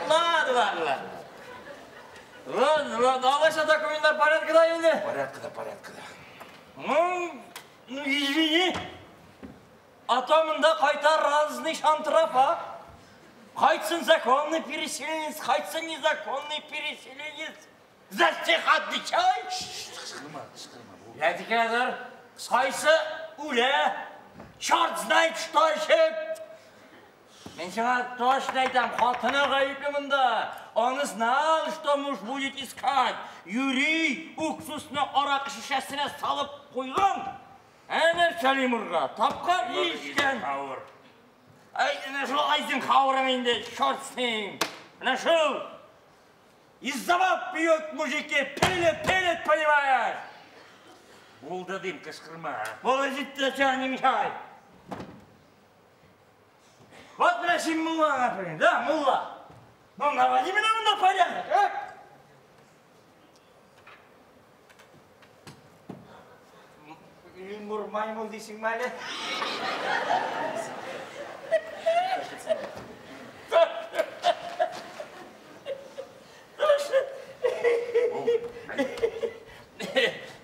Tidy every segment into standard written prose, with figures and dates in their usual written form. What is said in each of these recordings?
Ладно, ладно. Ладно, ладно, алайса документлар порядкада инде. Порядкада, порядкада. Ну, извини. А то монда кайта разный шантропа. Кайтсын законный переселенец, кайтсын незаконный переселенец. За всех отвечай. Кычкырма, кычкырма. Ядикәдер, кайсы үлә, черт знает что эчеп. Мин сиңа точно әйтәм, хатыны гаепле монда. Он знал, что муж будет искать. Юри уксусны аракы шешәсенә салып куйган. Әнә Сәлимурга тапкан ишкән. Ай, менә шул Айзенхауэрың инде, черт с ним. Менә шул. Из-за баб пьют мужики, пилят, пилят, понимаешь? Булды дим, кычкырма. Булды җитте, сиңа не мешай. Вот менә син мулла, например, да, мулла. Ну, наводи меня на порядок, а? Лемур маймыл дисеңме әле?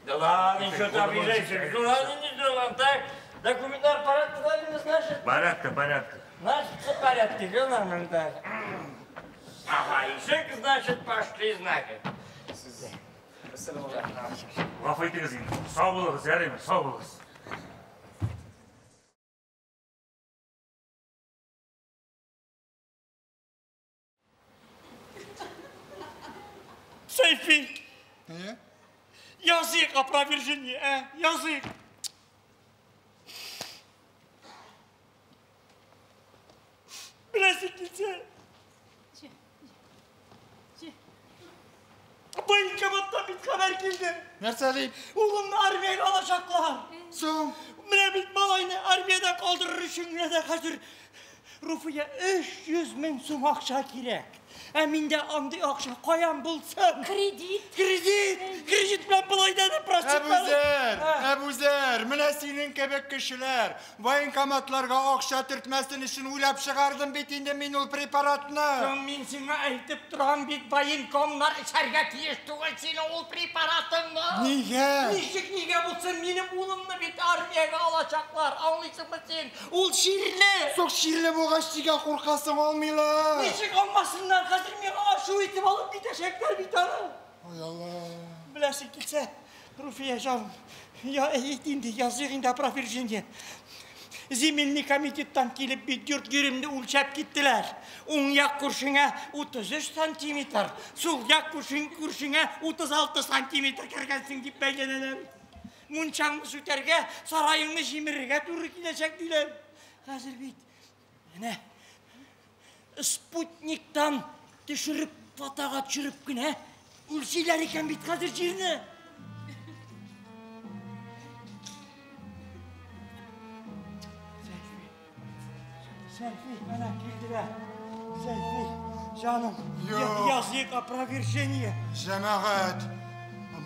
Да ладно, что ты обижаешься? Ну ладно, не делаем так. Документлар порядка, да, значит? Порядка, порядка. Значит, все в порядке, все нормально так. Ага, ишек, значит, пошли, значит. Гафу итегез инде. Сау булыгыз, ярыймы, сау булыгыз. Сейфи! Э? Язык опровержение, ә? Язык! Беләсең килсә. Военкоматтан бит хәбәр килде. Нәрсә дип? Улымны армиягә алачаклар. Соң? Менә бит малайны армиядән калдырыр өчен генә дә хәзер Руфия 300 мең сум акча кирәк. Ә миндә андый акча каян булсын? Кредит. Кредит! Кредит белән болай да процентлар. Әбүзәр, Әбүзәр, менә синең кебек кешеләр военкоматларга акча төртмәсен өчен уйлап чыгардым бит инде мин ул препаратны. Соң мин сиңа әйтеп торам бит, военкомнар эчәргә тиеш түгел синең ул препаратыңны. Нигә? Ничек нигә булсын, минем улымны бит армиягә алачаклар, аңлыйсыңмы син? Ул чирле. Соң чирле булгач нигә куркасың, алмыйлар? Ничек алмасыннар, хәзер миңа ачу итеп алып китәчәкләр бит аны. Ой, Алла. Беләсең килсә, Руфия җаным, я әйт инде, язык инде опровержение. Земельный комитеттан килеп бит йорт җиремне үлчәп киттеләр. Уң як күршеңә 33 сантиметр, сул як күршеңә 36 сантиметр кергәнсең дип бәйләнәләр. Мунчаңны сүтәргә, сараеңны җимерергә туры киләчәк диләр. Хәзер бит менә спутниктан төшереп, фотога төшереп кенә үлчиләр икән бит хәзер җирне. Сәйфи, менә килделәр. Сәйфи, җаным, язык опровержение. Җәмәгать,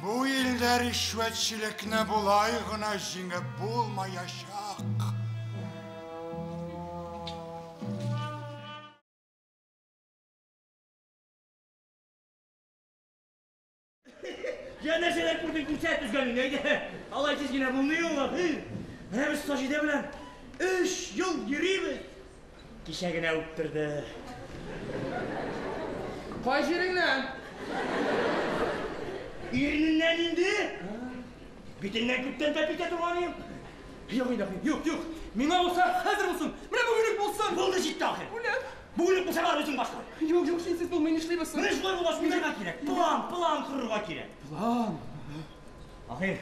бу илдә ришвәтчелекне болай гына җиңеп булмаячак. Я нәрсәләр күрдең, күрсәт үзгәнен, әйдә. Алай тиз генә булмый ул. Менә без Саҗидә белән 3 ел йөрибез. Кичә генә үптерде. Кай җиреңнән? Иреннән инде. Битеннән күптән тәп итә торган идем. Юк инде, юк, юк. Миңа булса, хәзер булсын. Менә бүген үк булсын. Булды җитте ахыр. Үләм. Бүген үк булса бар үзең башла. Юк, юк, синсез булмый, нишлибез соң? Менә шулай булгач, уйларга кирәк. План, план корырга кирәк. План. Ахир,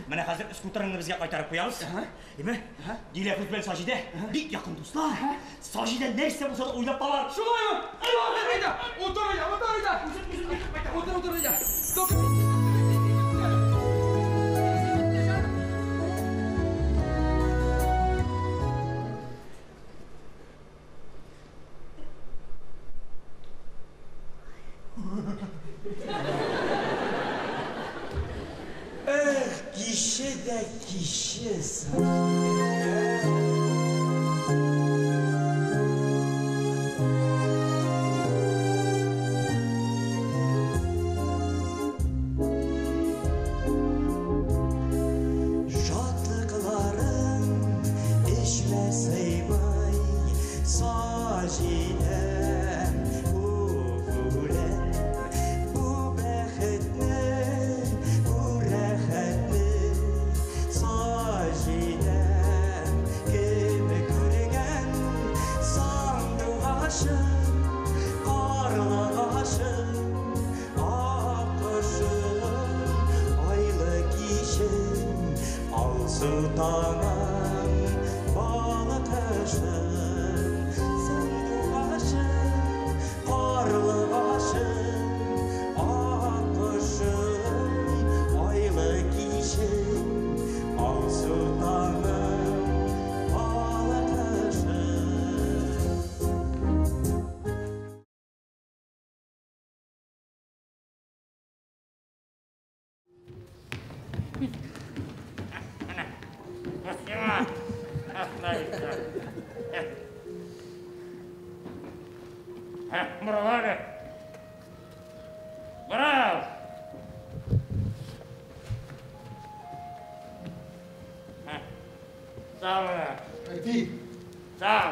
менә хәзер скутерыңны безгә кайтарып куябыз. Әйме? Диләфүз белән Саҗидә бик якын дуслар. Саҗидә нәрсә булса да уйлап табар. Шулаймы? Әйдә, утыр, әйдә, утыр, әйдә. Үзем, үзем кайтып кайтам. Утыр, утыр, әйдә. Эх, киче дә киче, Саҗидә. Сиңа. Борыл әле. Борыл. Сау бул. Әти. Сау.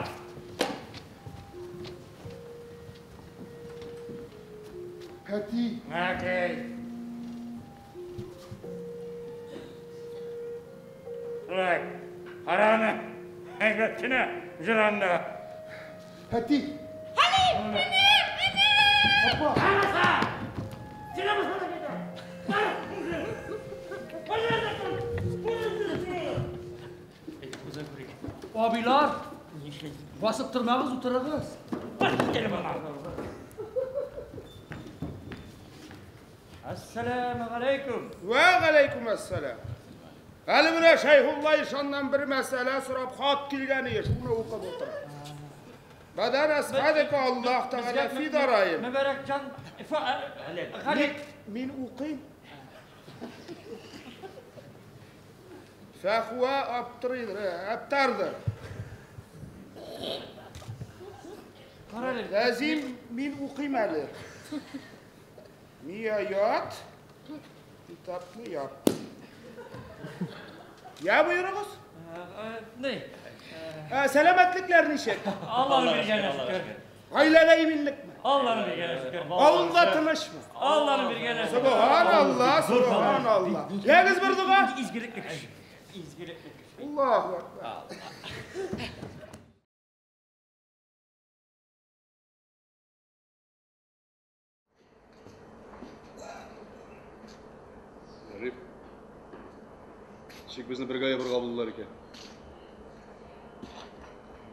Әти. Әкей. Шулай. Караны. Әйбәт кенә җыр анда. Әти. Хәлим! Энем! Энем! Апа. Караса! Сине бу Абыйлар, басып тормагыз, утырыгыз. Әссәләмү галәйкүм. Вә галәйкүм әссәлам. Әле менә Шәйхулла ишаннан бер мәсьәлә сорап хат килгән иде, шуны укып утыра. Бәдән әсхадика Аллаһ Тәгалә фи дараем. Мөбарәкҗан, Галик. Мин укыйм. Фәхуә аптырыйдыр, аптардыр. Кара әле. Ләзим, мин укыйм әле. Мия ят, китапны яп. Я боерыгыз. Ни? Сәламәтлекләр ничек? Аллаһның биргәненә шөкер. Гаиләдә иминлекме? Аллаһның биргәненә шөкер. Авылда тынычмы? Аллаһның биргәненә шөкер. Субханалла, субханалла. Ягез бер дога. Изгелекле кеше. Изгелекле кеше. Аллаһу акбар. Зариф. Ничек безне бергә ябырга булдылар икән?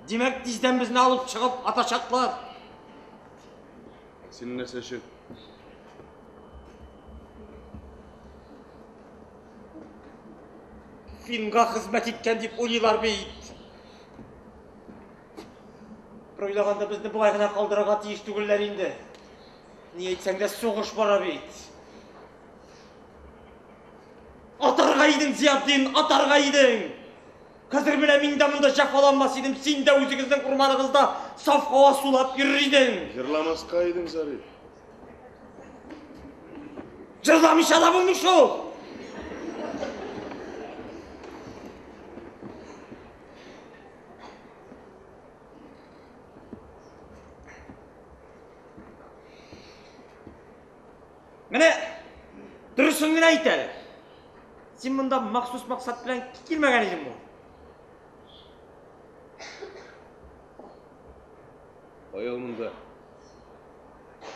Димәк, тиздән безне алып чыгып атачаклар. Синең нәрсә өчен? Финга хезмәт иткән дип уйлыйлар бит. Бер уйлаганда безне болай гына калдырырга тиеш түгелләр инде. Ни әйтсәң дә сугыш бара бит. Атарга идең, Зиятдин, атарга идең. Хәзер менә мин дә монда җәфаланмас идем, син дә үзегезнең урманыгызда саф һава сулап йөрер идең. Җырламаска идең, Зариф. Җырламыйча да булмый шул. Менә дөресен генә әйт әле. Син монда махсус максат белән килмәгән идеңме? Кая ул монда?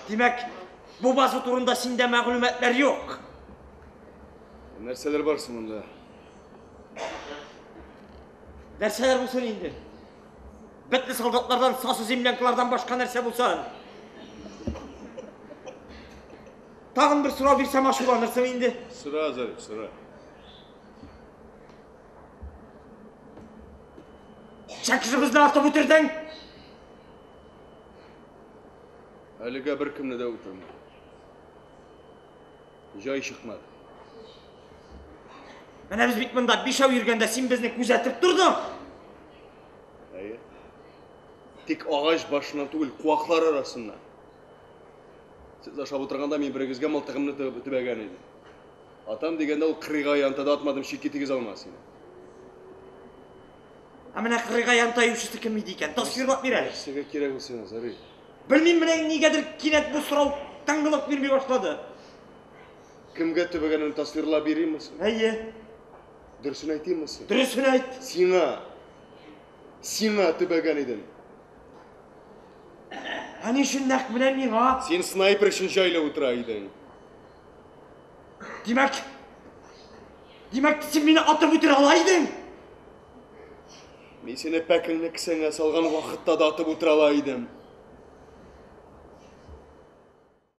Димәк, бу база турында синдә мәгълүматлар юк. Нәрсәләр бар соң монда? Нәрсәләр булсын инде? Бетле солдатлардан, сасы землянкалардан башка нәрсә булсын. Тагын бер сорау бирсәм ачуланырсың инде. Сора, Зариф, сора. Ничә кеше безне атып үтердең? Әлегә беркемне дә үтермәдем. Җай чыкмады. Менә без бит монда бишәү йөргәндә син безне күзәтеп тордың. Әйе. Тик агач башыннан түгел, куаклар арасыннан. Сез ашап утырганда мин берегезгә мылтыгымны төбәгән идем. Атам дигәндә ул кырыйга янта да атмадым, чикки тигез алмас иде. Ә менә кырыйга янтаючысы кем иде икән? Тасвирлап бир әле. Нәрсәгә кирәк ул сиңа, Зариф? Белмим, менә нигәдер кинәт бу сорау тынгылык бирми башлады. Кемгә төбәгәнен тасвирлап бирәмме соң? Әйе. Дөресен әйтимме соң? Дөресен әйт. Сиңа. Сиңа төбәгән идем. Ә ни өчен нәкъ менә миңа? Син снайпер өчен җайлы утыра идең. Димәк, димәк, син мине атып үтерә ала идең? Мин сине пәкеңне кесәңә салган вакытта да атып үтерә ала идем.